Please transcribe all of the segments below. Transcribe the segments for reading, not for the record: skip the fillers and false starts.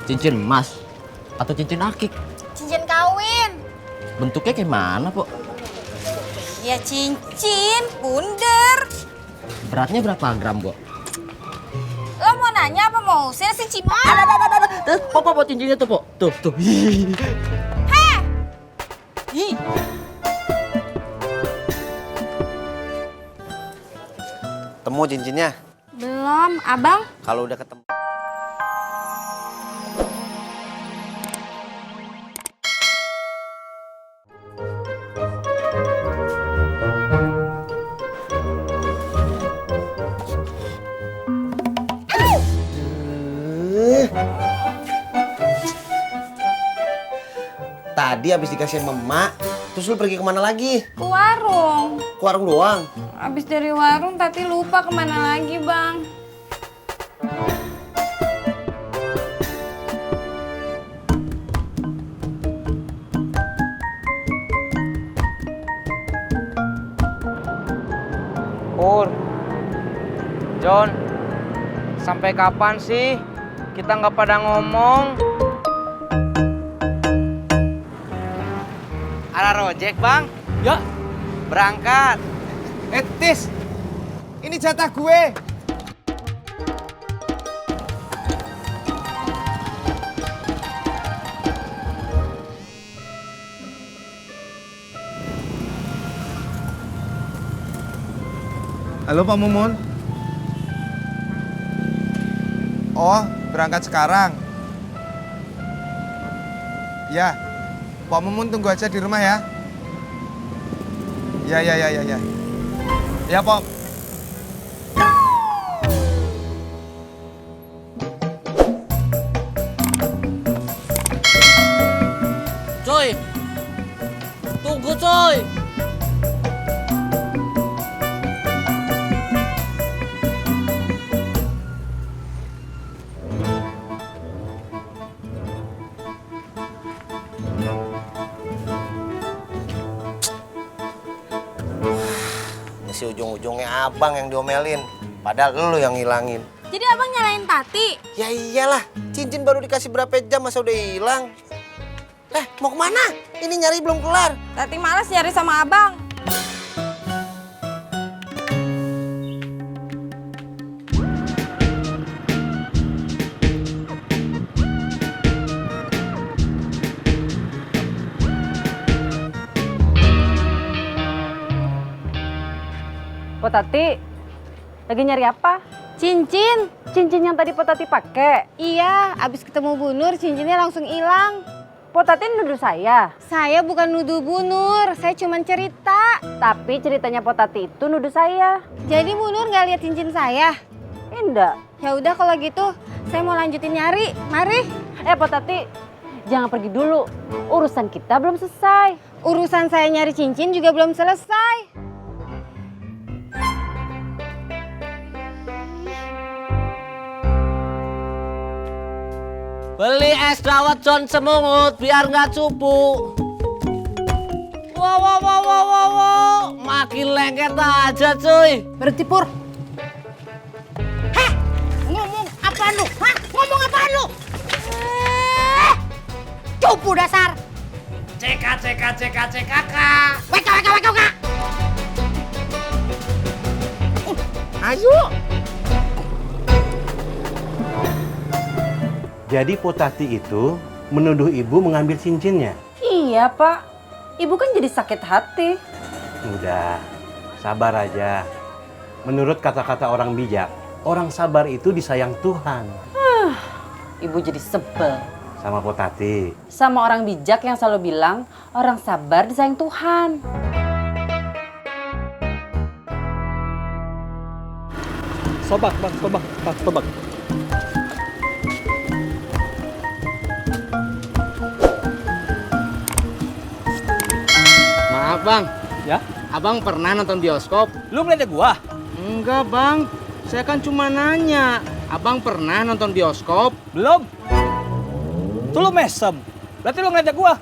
Cincin emas atau cincin akik? Cincin kawin. Bentuknya kayak mana, Po? Ya cincin, bundar. Beratnya berapa gram, Bu? Lo mau nanya apa mau usir si Cimot? Tuh, Po, cincinnya tuh, Po. Tuh. Heh! Ih. Temu cincinnya? Belum, abang. Kalau udah ketemu. Tadi habis dikasih sama emak, terus lu pergi kemana lagi? Ke warung. Ke warung doang? Abis dari warung Tati lupa kemana lagi, Bang. Pur, John, sampai kapan sih kita nggak pada ngomong? Ada rojek, Bang? Ya, Berangkat. Tis, ini jatah gue. Halo Pak Mumun. Oh, berangkat sekarang. Ya, Pak Mumun tunggu aja di rumah ya. Ya. Ya, Pak. Coy! Tunggu, coy! Ini si ujung-ujungnya abang yang diomelin. Padahal lu yang ngilangin. Jadi abang nyalain Tati? Ya iyalah, cincin baru dikasih berapa jam masa udah hilang. Mau kemana? Ini nyari belum kelar. Tati males nyari sama abang. Po Tati, lagi nyari apa? Cincin. Cincin yang tadi Po Tati pakai. Iya, abis ketemu Bu Nur cincinnya langsung hilang. Po Tati nuduh saya. Saya bukan nuduh Bu Nur, saya cuma cerita. Tapi ceritanya Po Tati itu nuduh saya. Jadi Bu Nur nggak lihat cincin saya? Enggak. Ya udah kalau gitu, saya mau lanjutin nyari. Mari. Po Tati, jangan pergi dulu. Urusan kita belum selesai. Urusan saya nyari cincin juga belum selesai. Beli es dawet John Semungut biar nggak cupu. Wow. Makin lengket aja, cuy. Berhenti, Pur. Heh, ngomong apaan lu? Hah? Ngomong apaan lu? Cupu dasar. CK. Weka. Ayo. Jadi Potati itu menuduh ibu mengambil cincinnya? Iya Pak, ibu kan jadi sakit hati. Udah, sabar aja. Menurut kata-kata orang bijak, orang sabar itu disayang Tuhan. Ibu jadi sebel. Sama Potati. Sama orang bijak yang selalu bilang, orang sabar disayang Tuhan. Sobak, Bang. Maaf, Bang. Ya? Abang pernah nonton bioskop? Lu ngeliat gua? Enggak, Bang. Saya kan cuma nanya. Abang pernah nonton bioskop? Belum. Tuh lu mesem. Berarti lu ngeliat gua?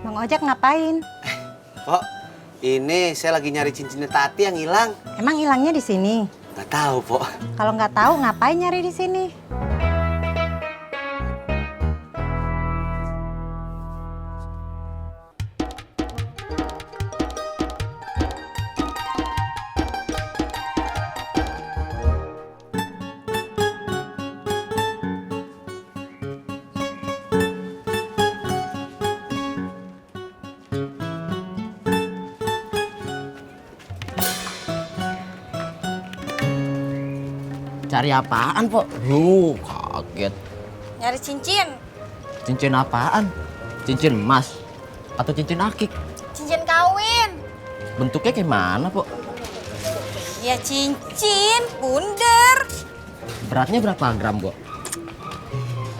Bang Ojek ngapain? Pok, ini saya lagi nyari cincinnya Tati yang hilang. Emang hilangnya di sini? Nggak tahu, Pok. Kalau nggak tahu ngapain nyari di sini? Cari apaan, Pok? Kaget. Nyari cincin. Cincin apaan? Cincin emas atau cincin akik? Cincin kawin. Bentuknya kayak mana, Pok? Ya cincin, bundar. Beratnya berapa gram, Pok?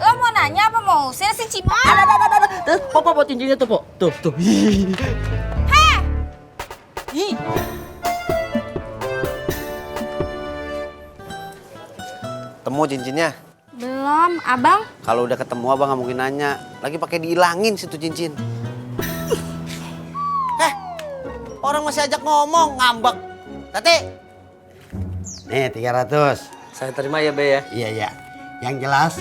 Lo mau nanya apa mau usir si Cimot? Tuh, Pok, cincinnya tuh, Pok. Tuh. Ih, Temu cincinnya. belum, Abang. Kalau udah ketemu abang nggak mungkin nanya. Lagi pakai dihilangin situ cincin. Orang masih ajak ngomong, ngambek. Tati. Nih 300. Saya terima ya, Be ya. Iya. Yang jelas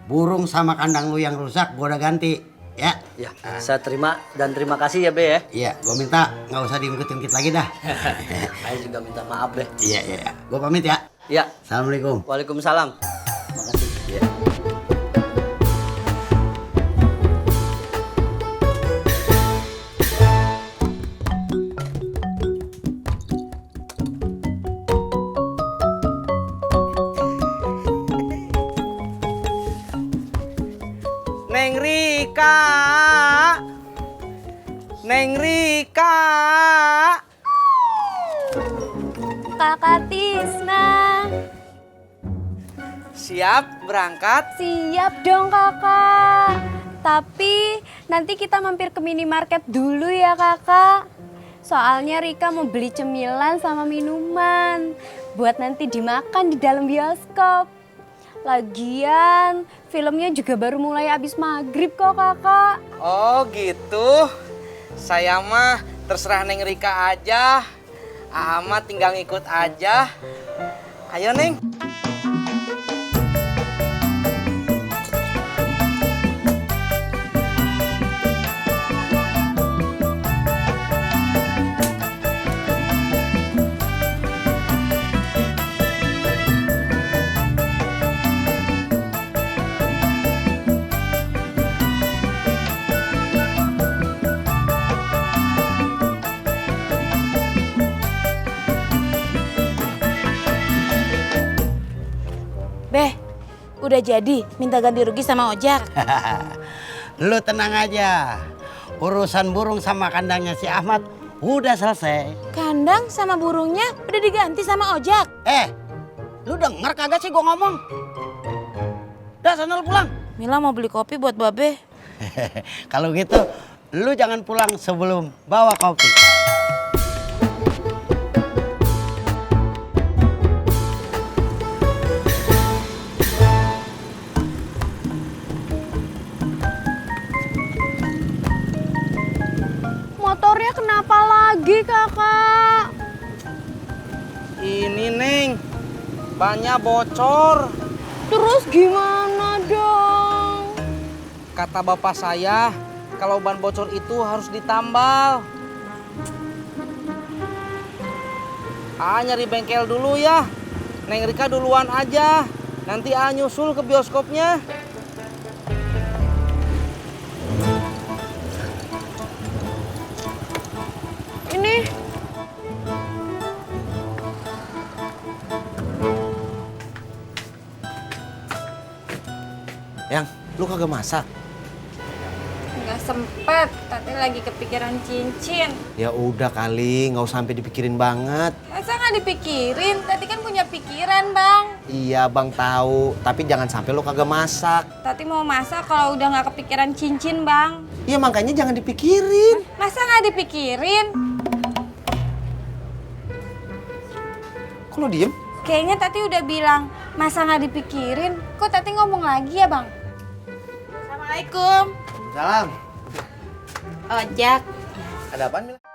burung sama kandang lu yang rusak gua udah ganti. Ya. Ya, saya terima dan terima kasih ya, Be ya. Iya, gua minta nggak usah diungkit-ungkit lagi dah. Saya juga minta maaf, Be. Iya. Gua pamit ya. Ya, Assalamualaikum. Waalaikumsalam. Makasih. Ya. Neng Rika. Neng Rika. Kakak Tisna. Siap berangkat? Siap dong kakak. Tapi nanti kita mampir ke minimarket dulu ya kakak. Soalnya Rika mau beli cemilan sama minuman. Buat nanti dimakan di dalam bioskop. Lagian filmnya juga baru mulai abis maghrib kok kakak. Oh gitu. Saya mah terserah Neng Rika aja. Ahmad tinggal ngikut aja. Ayo Neng. Beh, udah jadi minta ganti rugi sama ojek. Lu tenang aja. Urusan burung sama kandangnya si Ahmad udah selesai. Kandang sama burungnya udah diganti sama ojek. Lu denger kagak sih gua ngomong? Dah sana lu pulang. Mila mau beli kopi buat Babe. Kalau gitu, lu jangan pulang sebelum bawa kopi. Motornya kenapa lagi kakak? Ini Neng, bannya bocor. Terus gimana dong? Kata bapak saya, kalau ban bocor itu harus ditambal. Nyari bengkel dulu ya. Neng Rika duluan aja. Nanti nyusul ke bioskopnya. Ini Yang, lu kagak masak? nggak sempet. Tati lagi kepikiran cincin. Ya udah kali, nggak usah sampai dipikirin banget. Masa nggak dipikirin? Tati kan punya pikiran bang. Iya bang tahu, tapi jangan sampai lu kagak masak. Tati mau masak kalau udah nggak kepikiran cincin bang. Iya makanya jangan dipikirin. Masa nggak dipikirin? Kok lu diem? Kayaknya Tati udah bilang masa nggak dipikirin. Kok Tati ngomong lagi ya bang? Assalamualaikum. Salam. Ojak. Ada apaan, Mila?